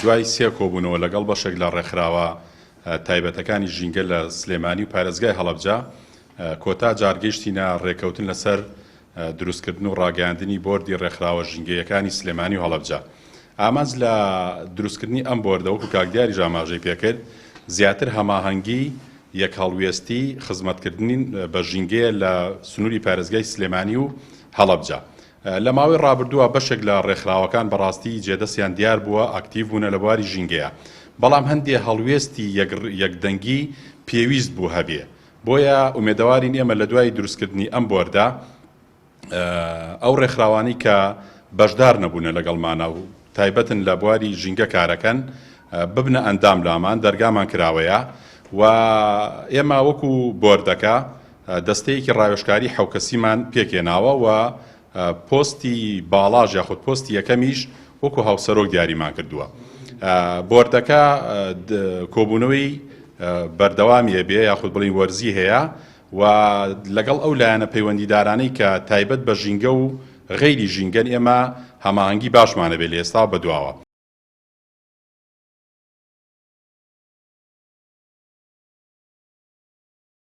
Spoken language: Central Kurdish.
دوای سێ کۆبوونەوە لەگەڵ بەشێک لە ڕێکخراوە تایبەتەکانی ژینگە لە سلێمانی و پارێزگای هەڵەبجە، کۆتا جار گەیشتینە ڕێککەوتن لەسەر دروستکردن و ڕاگەیاندنی بۆردی ڕێکخراوە ژینگەییەکانی سلێمانی و هەڵەبجە. ئامانج لە دروستکردنی ئەم بۆردە وەکو کاک دیاریش ئاماژەی پێکرد، زیاتر هەماهەنگی، یەکهەڵوێستی، خزمەتکردنی بە ژینگەیە لە سنووری پارێزگای سلێمانی و هەڵەبجە. لە ماوەی ڕابردووە بەشێک لە ڕێکخراوەکان بەڕاستی جێدەستیان دیار بووە، ئاکتیڤ بوونە لە بواری ژینگەیە، بەڵام هەندێ هەڵوێستی یەکدەنگی پێویست بوو هەبێ، بۆیە ئومێدەوارین ئێمە لە دوای دروستکردنی ئەم بۆردە ئەو ڕێکخراوانەی کە بەشدار نەبوونە لەگەڵمانە و تایبەتن لە بواری ژینگە کارەکەن ببنە ئەندام لامان، دەرگامان کراوەیە و ئێمە وەکو بۆردەکە دەستەیەکی ڕاوێژکاری حەوکەسیمان پێکهێناوە و پۆستی باڵاش یاخود پۆستی یەکەمیش وەکو هاوسەرۆک دیاریمان کردووە. بۆردەکە کۆبوونەوەی بەردەوامی هەبێ یاخود بڵین وەرزی هەیە و لەگەڵ ئەو لایەنە پەیوەندیدارانەی کە تایبەت بە ژینگە و غەیری ژینگەن ئێمە هەماهەنگی باشمان هەبێ لە ئێستا بەدواوە.